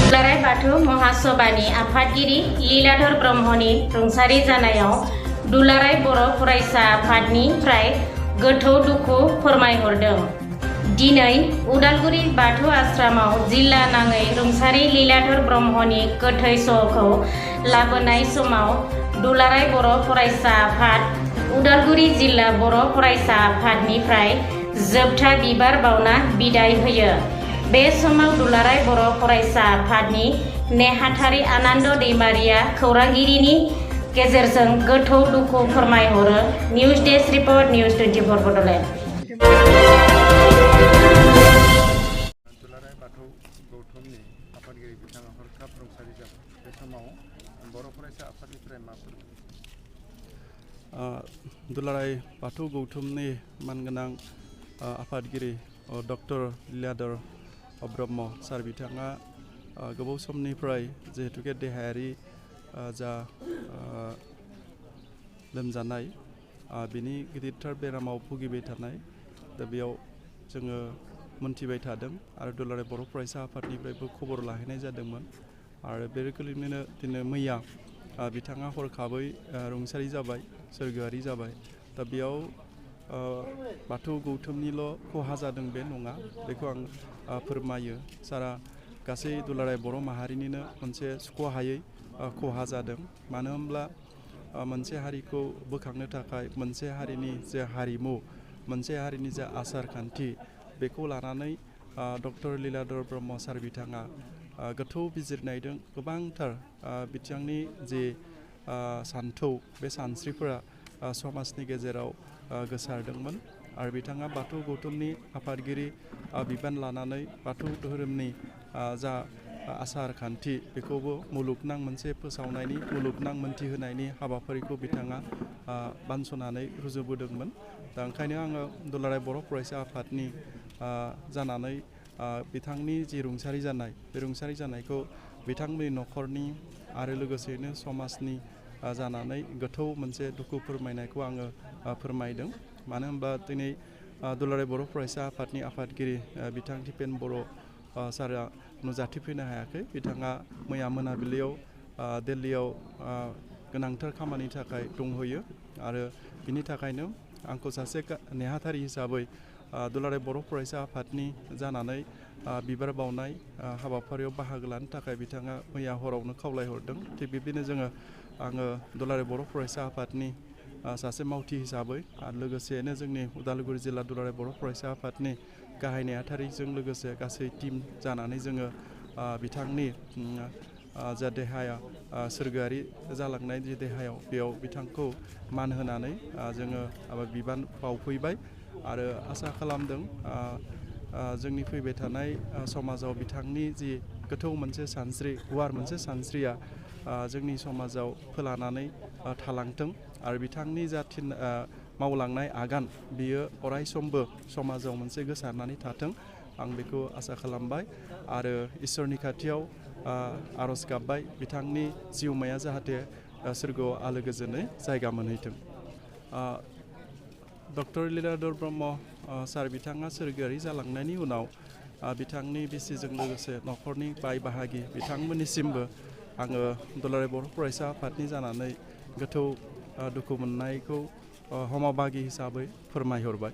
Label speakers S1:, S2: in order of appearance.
S1: दुलाराय बाथौ महासभानि आफादगिरि लीलाधर ब्रह्मनि रुंसारि जानायाव दुलाराय बर' फरायसा आफादनिफ्राय गोथौ दुखु फोरमायहरदों। दिनै उदालगुरि बाथौ आश्रमाव जिल्ला नाङै रुंसारि लीलाधर ब्रह्मनि गोथै सहखौ लाबोनाय समाव दुलाराय बर' फरायसा आफाद उदालगुरि जिल्ला बर' फरायसा आफादनिफ्राय जोबथा बिबार बावना बिदाय होयो। बे समाव दुलाराय बर' फरायसा आफादनि नेहाथारि आनन्द दैमारिया खौरांगिरिनि गेजेरजों गोथौ दुखु फोरमायहरो। News desk report news 24 Bodoland.
S2: दुलाराय बाथौ गौथुमनि आफादगिरि बिथाङा हरखाब रुंसारि जाबाय। बे समाव बर' फरायसा आफादनिफ्राय माफोर
S3: दुलाराय बाथौ गौथुमनि मानगोनां आफादगिरि डक्टर लीलाधर ब्रह्म सार बिथाङा गोबाव समनिफ्राय जिहेतुके देहायारि जा लोमजानाय बिनि गिदिरथार बेरामाव भुगिबाय थानाय दा बेयाव जोङो मोनथिबाय थादों आरो दुलाराय बर' फरायसा आफादनिफ्रायबो खबर लाहैनाय जादोंमोन आरो बे रोखोमैनो दिनै मैया बिथाङा हरखाबै रुंसारि जाबाय, सोरगोआरि जाबाय। दा बेयाव बाथौ गौथुमनिल' खहा जादों बे नङा, बेखौ आं फोरमायो। सारा गासै दुलाराय बर' माहारिनिनो मोनसे सुख'हायै खहा जादों। मानो होनब्ला मोनसे हारिखौ बोखांनो थाखाय मोनसे हारिनि जे हारिमु, मोनसे हारिनि जे आसार खान्थि, बेखौ लानानै डक्टर लीलाधर ब्रह्म सार बिथाङा गोथौ बिजिरनायजों गोबांथार बिथांनि जे सान्थौ, बे सानस्रिफोरा समाजनि गेजेराव गोसारदोंमोन आरो बिथाङा बाथौ गौथुमनि आफादगिरि बिबान लानानै बाथौ धोरोमनि जा आसार खान्थि बेखौबो मुलुगनां मोनसे फोसावनायनि, मुलुगनां मोनथिहोनायनि हाबाफारिखौ बिथाङा बानस'नानै रुजुबोदोंमोन। दा ओंखायनो आङो दुलाराय बर' फरायसा आफादनि जानानै बिथांनि जि रुंसारि जानाय, बे रुंसारि जानायखौ बिथांनि न'खरनि आरो लोगोसेयैनो समाजनि जानानै गोथौ मोनसे दुखु फोरमायनायखौ आङो फोरमायदों। मानो होनबा दिनै दुलाराय बर' फरायसा आफादनि आफादगिरि बिथां दिपेन बर' सारा नुजाथिफैनो हायाखै। बिथाङा मैया मोनाबिलियाव दिल्लीयाव गोनांथार खामानिनि थाखाय दंहैयो आरो बिनि थाखायनो आंखौ सासे नेहाथारि हिसाबै दुलाराय बर' फरायसा आफादनि जानानै बिबार बावनाय हाबाफारियाव बाहागो लानो थाखाय बिथाङा मैया हरावनो खावलायहरदों। थिग बिब्दिनो आङो दुलाराय बर' फरायसा आफादनि सासे मावथि हिसाबै आरो लोगोसेयैनो जोंनि उदालगुरि जिल्ला दुलाराय बर' फरायसा आफादनि गाहाय नेहाथारिजों लोगोसे गासै टिम जानानै जोङो बिथांनि जा देहाया सोरगोआरि जालांनाय जि देहायाव बेयाव बिथांखौ मान होनानै जोङो बिबान बावफैबाय आरो आसा खालामदों जोंनि फैबाय थानाय समाजाव बिथांनि जि गोथौ मोनसे सानस्रि, गुवार मोनसे सानस्रिया जोंनि समाजाव फोलानानै थालांथों आरो बिथांनि जा मावलांनाय आगान बियो अरायसमबो समाजाव मोनसे गोसारनानै थाथों, आं बेखौ आसा खालामबाय आरो इसोरनि खाथियाव आर'ज गाबबाय बिथांनि जिउमाया जाहाथे सोरगोआव आलो गोजोनै जायगा मोनहैथों। डक्टर लीलाधर ब्रह्म सार बिथाङा सोरगोआरि जालांनायनि उनाव बिथांनि बिसिजों लोगोसे न'खरनि बाय बाहागि बिथांमोननिसिमबो आङो दुलाराय बर' फरायसा आफादनि जानानै गोथौ दुखु मोननायखौ हमाबागि हिसाबै फोरमायहरबाय।